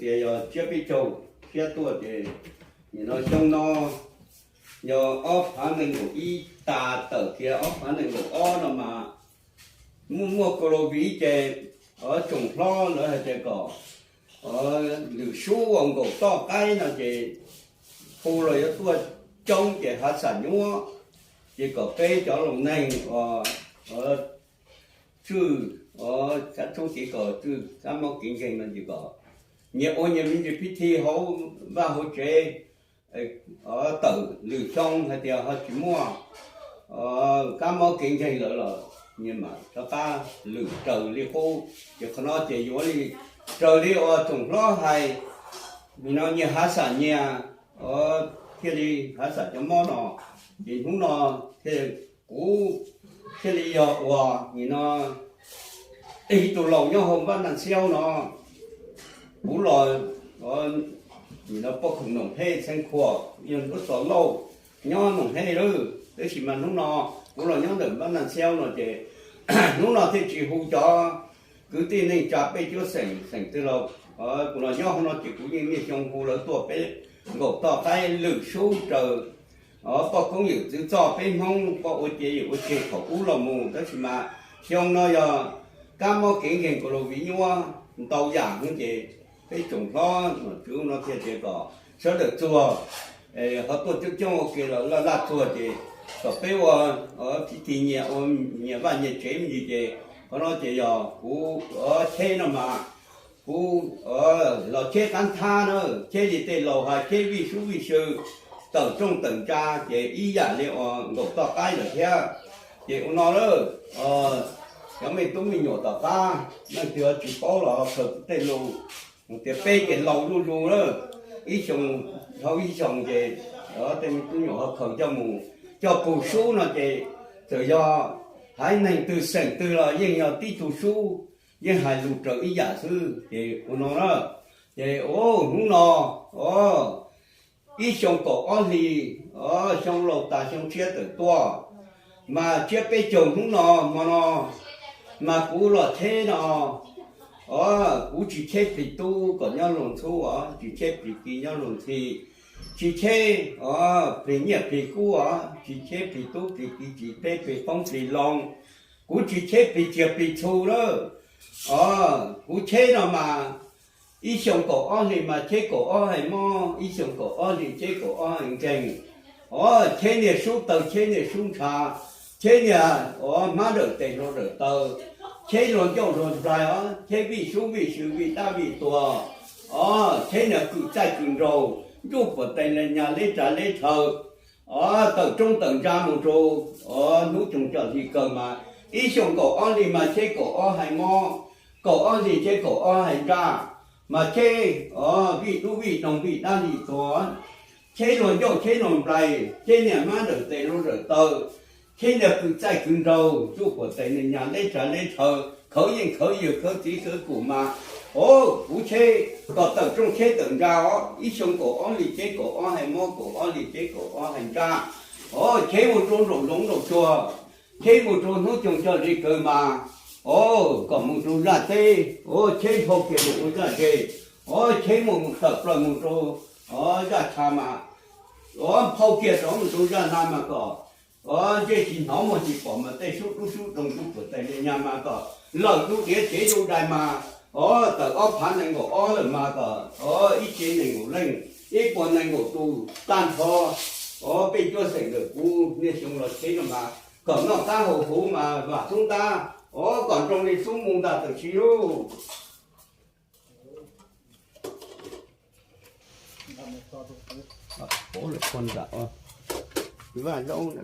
Tias yog tsiab peb caug thiab tuaj ces nim no xyoo no yog ob phav nees nkaum ib tas tawm kiag ob phav nees nkaum ob no mas muaj muaj Covid ces tsoom hlob lawv hais tias kom lwm sub uas nkaum toj qaib no ces hu los yuav tuaj coob ces hav xam nyuab, ces kom peb cov laus neeg uas tswj, kab tshoob kev kos tswj kab mob kev nkeeg no ces kom nyias ua nyias me ntsis pib thi hauv vaj hauv tsev, tawm lwm xyoo hais tias ho tsis muaj kab mob kev nkeeg lawm los nyias mam rov qab lwm raws li qub. Ces qhov no ces yuav li raws li uas tsoom hlob hais, nim no nyias hav xam nyias thiaj li hav xam cov mob no. Ces hnub no thiaj, kuv thiaj li yog uas nim no ib tug laus nyob hauv Npab Naj Xiaub no, kuv los nim no poj khoom Noom Hej Xeev Khuam, yog Npab Xos Lauj nyob Noom Hej lawm, tab sis mas hnub no kuv los nyob ntawm Npab Naj Xiaub no ces hnub no thiaj tsis hu cov kwv tij neej tsa peb cuab xeem xeem twg los, kuv los nyob hauv no ces kuv yeej niaj xyoo hu lawv tuaj peb nkaum toj qaib lwm sub raws poj koob yawm txwv txoj peb Hmoob poj ua ciav yawm ua ceg thaum ub los mus, tab sis mas xyoo no yog kab mob kev nkeeg Covid nyuab ntau yam heev ces peb tsoom hlob nom tswv no thiaj tias kom sawv daws txuag, ho tuaj coob coob ua ke los laj laj txuag ces kom peb ua pib ti nyias ua nyias vaj nyias tsev me ntsis ces qhov no ces yog kuv cheb no mas kuv los cheb qab nthab na, cheb li tej laus hais cheb vij sub vij sw, tawm rooj tawm ntsa ces ib yam li uas nkaum toj qaib lawm thiab. Ces ua no lawm, cov me tub me nyuam tom qab leej twg tsis paub los khaws tej lus tias peb ces laus zuj zus lawm, ib xyoo dhau ib xyoo ces tej me tub nyuam ho khaws coj mus coj pug sub no ces txawm yog haiv neeg twg xeem twg los yeej yog tib tug sub, yeej hais lus raws ib yam xwb. Ces ua no na, ces hnub no ib xyoo kaum ob hlis, xyoo laus tas xyoo tshiab tawm tuaj, mas tsiab peb caug hnub no hmo no mas kuv los cheb no, kuv tsis cheb plig tub kom nyob luag ntxhub os, tsis cheb plig kiv nyob luag ntxhi, tsis cheb plig nyiaj plig kub os, tsis cheb plig tub plig kiv, tsis cheb plig qoob plig loo, kuv tsis cheb plig tsiaj plig txhu lawm. Kuv cheb no mas ib xyoo kaum ob hlis mas cheb kaum ob hais mob, ib xyoo kaum ob hlis cheb kaum ob hais nkeeg. Cheb niag sub taw, cheb niag sub ntsha, cheb niag hmab dawm tes hluas dawm taw, cheb luag ncauj luag nplaig os, cheb vij sub vij sw vij dab vij tuag os, cheb niag kwm txaij kwm nraug, ntuj puas tes le nyas leb tsav leb rhawv os, tawm roob tawm ntsa mus rau hnub coog coj hli kawg mas ib xyoo kaum ob hlis mas cheb kaum ob hais mob, kaum ob hlis cheb kaum ob hais ntsaj, mas cheb vij dub vij doog vij dab vij tuag, cheb luag ncauj cheb luag nplaig, cheb niag hmab dawm tes hluas dawm taw, cheb niag kwm txaij kwm nraug, ntuj puas tes le nyas leb tsav leb rhawv, khawv yeej khawv yawg khawv txiv khawv kum mas, o, kuv cheb kom tawm rooj cheb tawm ntsa os, ib xyoo kaum ob hlis cheb kaum ob hais mob, kaum ob hlis cheb kaum ob hais ntsaj, o, cheb mus rau nraum zoov nraum tsuag, cheb mus rau hnub coog coj hli kawg mas, o, kom mus rau zaj teb, o, cheb nphau kiag mus ua zaj ze, o, cheb mus tawm plaws mus rau zaj tshav mas, o, nphau kiag rov mus rau zaj na mas kom, o, ntsej tsis hnov muag tsis pom mas tej sub dub sub doog ntuj puas tes le nyas mas kom lawm tus diav tsev tus dais mas, o, tawm ob phav nees nkaum ob lawm mas kom, o, ib tsev nees nkaum leej, ib puas nees nkaum tus tag nrho, o, peb cuab xeem ntawm kuv niaj xyoo los cheb no mas kom noj qab haus huv mas vam xub ntab, o, kom nroo li xub mus ntag tam sim lub. Pov lawm pog nram, vaj zaub na.